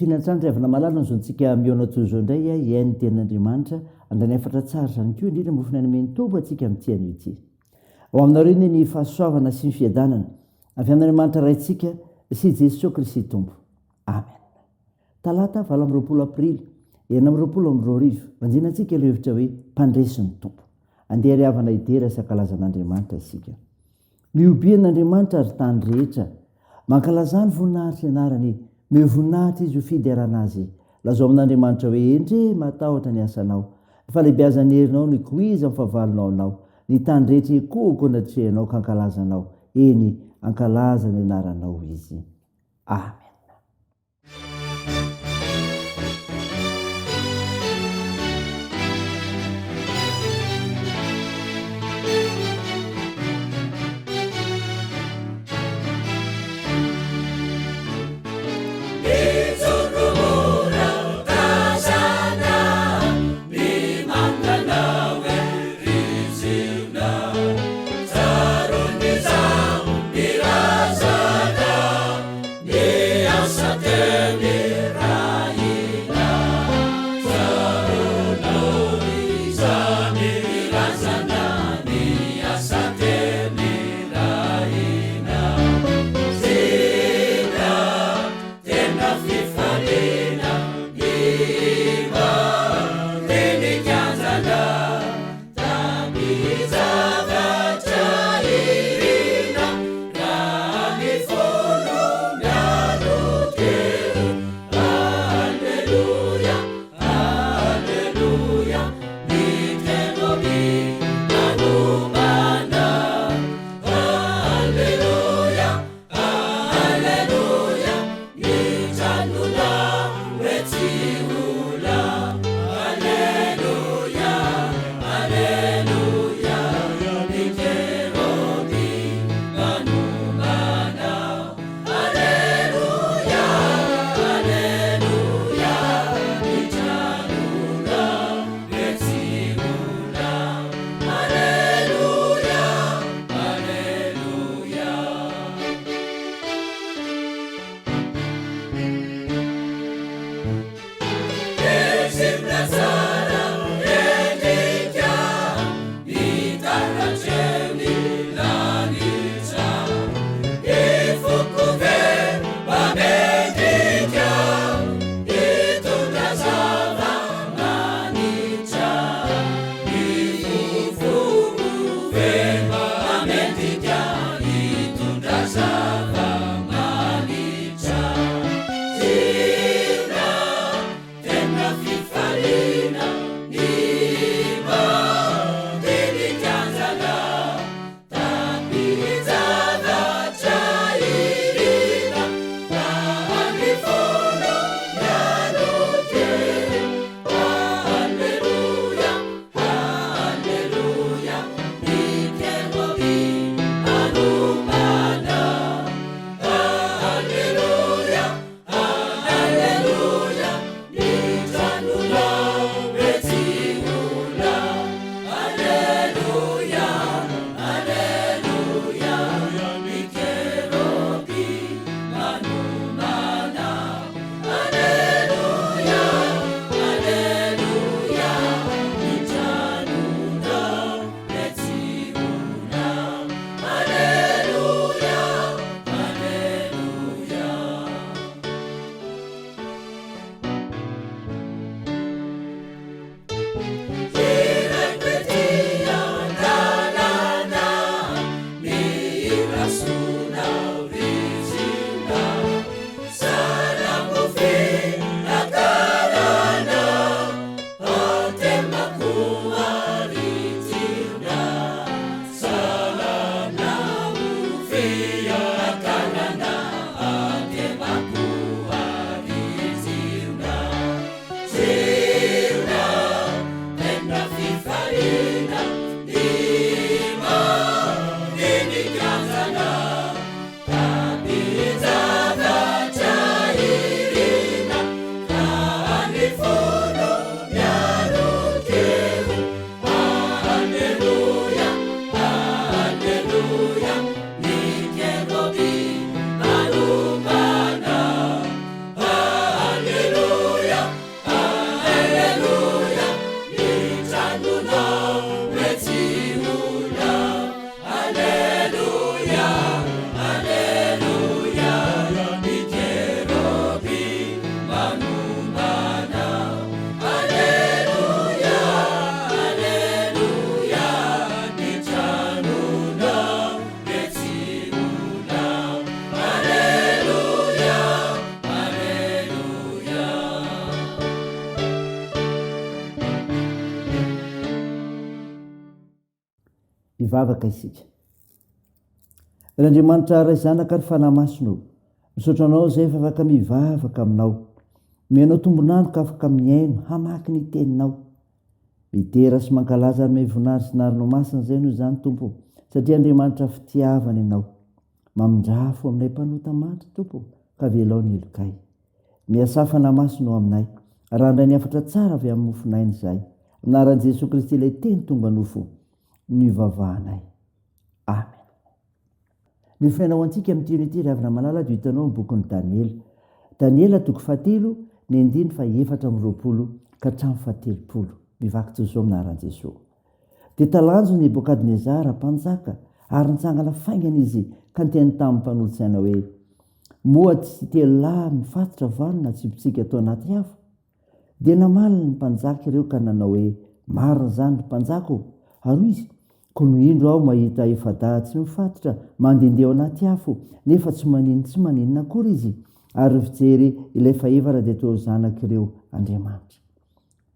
Fifina hatrany ry havana malala ny zontsika mihaona toy izao indray hihaino ny tenin'Andriamanitra, handray ny hafatra tsara izany koa indrindra mofo nomen'ny Tompo antsika amin'ity anio ity. Ho aminareo anie ny fahasoavana sy ny fiadanana avy amin'Andriamanitra Raintsika sy Jesoa Kristy Tompo. Amen. Talata 28 aprily 2026, vanjina antsika ilay hevitra hoe mpandresy ny Tompo. Andeha ry havana hidera sy hankalaza an'Andriamanitra isika. Mihobiha an'Andriamanitra ry tany rehetra. Mankalazà ny voninahitry ny anarany. Omeo voninahitra Izy ho fiderana Azy. Lazao amin'Andriamanitra hoe, Endrey, mahatahotra ny asanao. Ny fahalehibiazan'ny herinao no ikoizan'ny fahavalonao anao. Ny tany rehetra hikohoko anatrehanao ka hankalaza Anao. Eny, hankalaza ny anaranao izy. Amena. Hivavaka isika. Ry Andriamanitra Ray Zanaka ary Fanahy Masina ô, misaotra Anao izay efa afaka mivavaka Aminao. Omenao tombon'andro ka afaka mihaino, hamaky ny Teninao. Midera sy mankalaza ary mivoninahitra sy narinao masina izay noho izany Tompo ô, satria Andriamanitra fitiavana Ianao. Mamindrafo aminay mpanota mandry Tompo ô, ka avelao ny helokay. Miasà Fanahy Masina ao aminay, raha handray ny hafatra tsara avy amin'ny mofon'aina izahay. Amin'ny anaran'i Jesoa Kristy ilay Teny tonga nofo no ivavahanay. Amen. Ny fiainana ho antsika amin'ity ino ity ry havana malala dia hitanao amin'ny bokin'i Daniela. Daniela toko fahatelo, ny andininy faha 24 ka hatramin'ny fahatelopolo. Mivaky toy izao amin'ny anaran'i Jesoa. Dia talanjo Nebokadnezara mpanjaka ary nitsangana faingana izy ka niteny tamin'ny mpanolotsaina hoe, Moa tsy telolahy mifatotra va no natsipitsika tao anaty afo? Dia namaly ny mpanjaka ireo ka nanao hoe, Marina izany, ry mpanjaka ô! Ary hoy izy, Koa no indro aho mahita efa-dahy tsy mifatotra mandehandeha ao anaty afo, nefa tsy maninon-tsy maninona akory izy, ary ny fijery ilay fahefana dia toa zanak'ireo andriamanitra.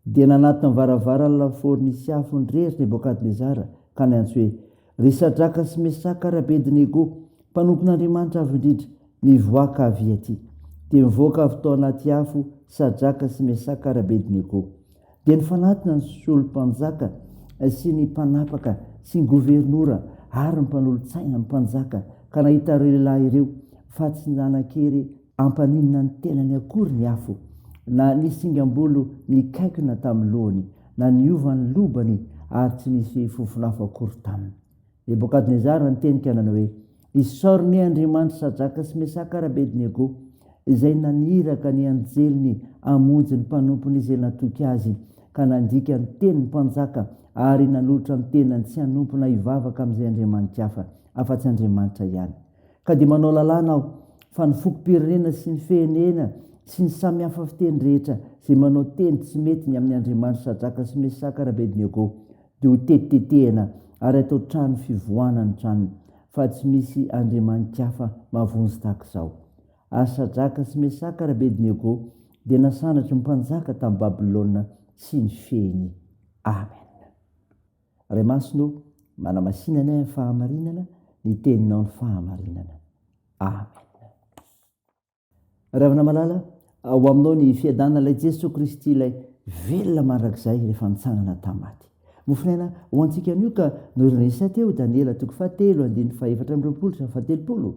Dia nanatona ny varavaran'ny lafaoro nisy afo nirery Nebokadnezara ka niantso hoe, Ry Sadraka sy Mesaka ary Abednego, mpanompon'Andriamanitra Avo Indrindra, mivoaka avy aty! Dia nivoaka avy tao anaty afo Sadraka sy Mesaka ary Abednego. Dia nifanatona ny solo-mpanjaka sy ny mpanapaka sy ny governora ary ny mpanolo-tsaina ny mpanjaka ka nahita ireo lehilahy ireo fa tsy nanan-kery hampaninona ny tenany akory ny afo, na ny singam-bolo nikaikina tamin'ny lohany, na niova ny lobany, ary tsy nisy fofon'afo akory taminy. Nebokadnezara niteny ka nanao hoe, Isaory ny Andriamanitr'i Sadraka sy Mesaka ary Abednego, izay naniraka ny anjeliny hamonjy ny mpanompony izay natoky azy, ka nandika ny tenin'ny mpanjaka ary nanolotra ny tenany tsy hanompo na hivavaka amin'izay andriamani-kafa, afa-tsy Andriamanitra ihany. Ka dia manao lalàna aho, fa ny fokom-pirenena sy ny fehenena sy ny samy hafa fiteny rehetra izay manao teny tsy mety ny amin'ny Andriamanitr'i Sadraka sy Mesaka ary Abednego dia ho tetitetehina ary hatao trano fivoahana ny tranony, fa tsy misy andriamani-kafa mahavonjy tahaka izao. Ary Sadraka sy Mesaka ary Abednego dia nasanatry ny mpanjaka tamin'i Babylona sy ny fehiny. Amen. Ray Masina ô, manamasina anay amin'ny fahamarinana, ny Teninao ny fahamarinana. Amen. Ry havana malala, ho aminao ny fiadanana ilay Jesoa Kristy ilay velona mandrakizay rehefa nitsangana tamin'ny maty. Mofonaina ho antsika anio ka norin'Isa teo Daniela toko fahatelo andininy fahefatra amby 20 sy fahatelopolo.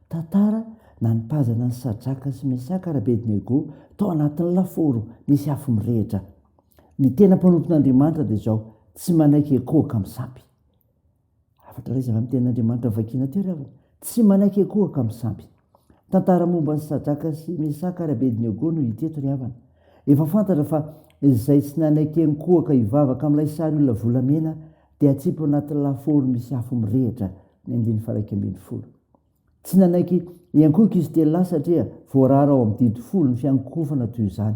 Tantara nanipazana an'i Sadraka sy Mesaka ary Abednego tao anatin'ny lafaoro nisy afo mirehitra. Ny tena mpanompon'Andriamanitra dia izao, tsy manaiky ekoaka amin'ny sampy. Hafatra iray izay avy amin'ny tenin'Andriamanitra novakiana teo ry havana, tsy manaiky ekoaka amin'ny sampy. Tantara momba an'i Sadraka sy Mesaka ary Abednego no hita eto ry havana. Efa fantatra fa izay tsy nanaiky ankohaka hivavaka amin'ilay sary olona volamena dia atsipy ao anaty lafaoro misy afo mirehitra, ny andininy faha 11. Tsy nanaiky hiankohoka izy telolahy satria voarara ao amin'ny didy folo ny fiankohofana toy izany.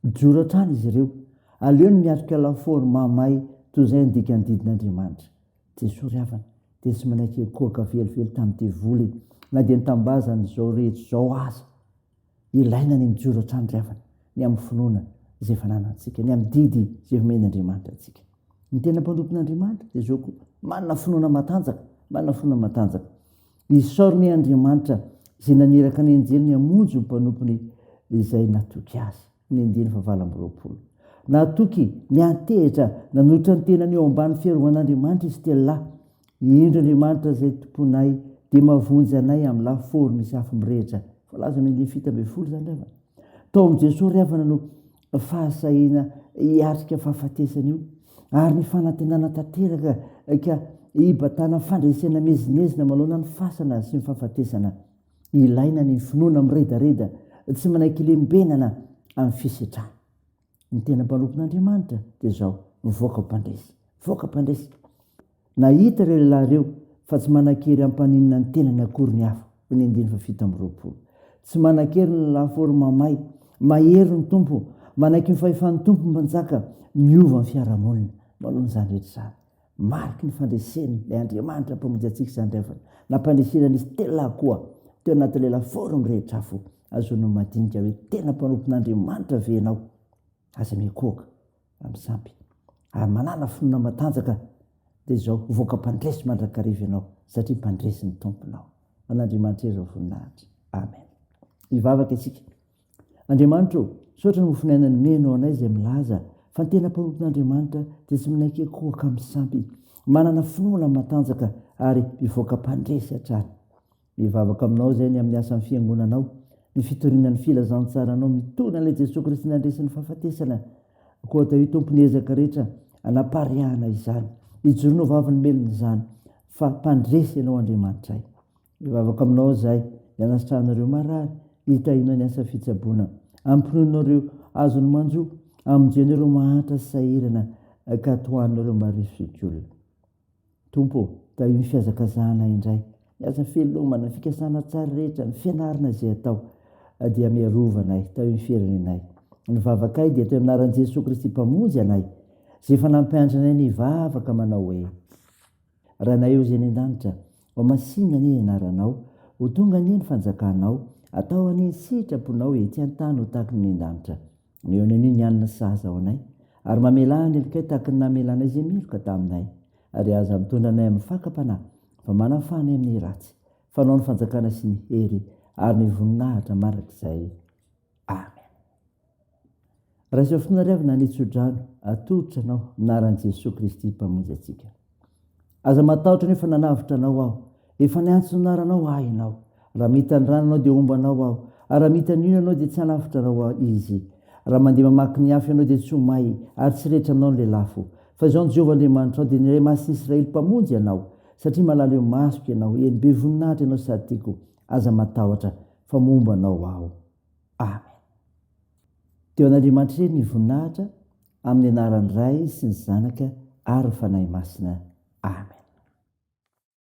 Mijoro hatrany izy ireo. Aleony miatrika lafaoro mahamay toy izay handika ny didin'Andriamanitra. Jesoa ry havana dia tsy manaiky hikohaka velively tamin'ny devoly na dia nitambazany izao rehetra izao aza. Ilaina ny mijoro hatrany ry havana ny amin'ny finoana izay efa ananantsika, ny amin'ny didy izay omen'Andriamanitra antsika. Ny tena mpanompon'Andriamanitra dia izao koa, manana finoana matanjaka, manana finoana matanjaka. Isaoriny Andriamanitra izay naniraka ny anjeliny hamonjy ny mpanompony izay natoky azy. Ny andininy fahavalo amby 20. Natoky, niantehitra, nanolotra ny tenany eo ambany fiarovan'Andriamanitra izy telolahy. Indro Andriamanitra izay tomponay dia mahavonjy anay amin'ny lafaoro misy afo mirehitra. Voalaza amin'ny andininy 17 izany ry havana. Tao amin'i Jesoa ry havana no fahasahiana hiatrika fahafatesana io ary ny fanantenana tanteraka ka hibatana fandresena miezinezina manoloana ny fasana sy ny fahafatesana. Ilaina ny finoana miredareda tsy manaiky lembenana amin'ny fisetrana. Ny tena mpanompon'Andriamanitra dia izao, mivoaka ho mpandresy. Mivoaka mpandresy. Nahita ireo lehilahy ireo fa tsy manan-kery hampaninona ny tenany akory ny afo, hoy ny andininy faha 27. Tsy manan-kery ny lafaoro mamay. Mahery ny Tompo. Manaiky ny fahefan'ny Tompo ny mpanjaka. Miova ny fiarahamonina manoloana izany rehetra izany. Mariky ny fandreseny ilay Andriamanitra Mpamonjy antsika izany ry havana. Nampandresena an'izy telolahy koa teo anatin'ilay lafaoro mirehitra afo. Azonao madinika hoe tena mpanompon'Andriamanitra ve ianao? Aza miankohoka amin'ny sampy. Ary manàna finoana matanjaka. Dia izao, hivoaka mpandresy mandrakariva ianao, satria mpandresy ny Tomponao. An'Andriamanitra irery ny voninahitra. Amen. Hivavaka isika. Andriamanitra ô, misaotra ny mofon'aina nomenao anay izay milaza fa ny tena mpanompon'Andriamanitra dia tsy minaiky kohaka amin'ny sampy, manana finoana matanjaka ary mivoaka mpandresy hatrany. Mivavaka aminao izay ny amin'ny asan'ny fiangonanao, ny fitoriana ny filazantsaranao mitona ilay Jesoa Kristy nandresy ny fahafatesana. Koa atao io Tompo ny ezaka rehetra anapariahana izany, ijoroanao vavolombelona izany fa mpandresy ianao Andriamanitray. Mivavaka aminao izahay ny hanasitrahana ireo marary, ny hitahiana ny asa fitsaboana, hampinono ireo azon'ny manjo, hamonjena ireo mahantra sy sahirana ka tohanina ireo marefo zokiolona. Tompo ô, tahio ny fihazakazahana indray, ny asa fivelomana, ny fikasana tsara rehetra, ny fianarana izay atao, dia miarova anay, tahio ny firenenay. Ny vavakay dia atao amin'ny anaran'i Jesoa Kristy Mpamonjy anay, izay efa nampianatra anay ny hivavaka manao hoe. Rainay eo izay any an-danitra, ho masinina anie ny anaranao, ho tonga anie ny fanjakanao, atao anie ny sitraponao ety an-tany ho tahaky ny any an-danitra. Omeo anay anio ny hanina sahaza ho anay, ary mamelà ny helokay tahaky ny namelanay izay meloka taminay. Ary aza mitondra anay amin'ny fakam-panahy, fa manafaha anay amin'ny ratsy. Fa Anao ny fanjakana sy ny hery ary ny voninahitra mandrakizay. Amen. Raiso finoana ry havana ny tsodrano atolotra anao anaran'i Jesoa Kristy Mpamonjy antsika. Aza matahotra anio fa nanavotra anao aho. Efa niantso ny anaranao aho ianao. Raha mita ny rano ianao dia homba anao aho. Ary raha mita ny ony ianao dia tsy hanavotra anao izy. Raha mandeha mamaky ny afo ianao dia tsy ho may, ary tsy rehitra aminao ny lelafo. Fa izao ny Jehovah Andriamanitrao dia ny Iray Masin'ny Israely Mpamonjy anao, satria malala eo imasoko ianao, eny, be voninahitra ianao sady tiako. Aza matahotra, fa momba anao aho. Amen. Teo an'Andriamanitra irery ny voninahitra, amin'ny anaran'ny Ray sy ny Zanaka ary ny Fanahy Masina. Amen.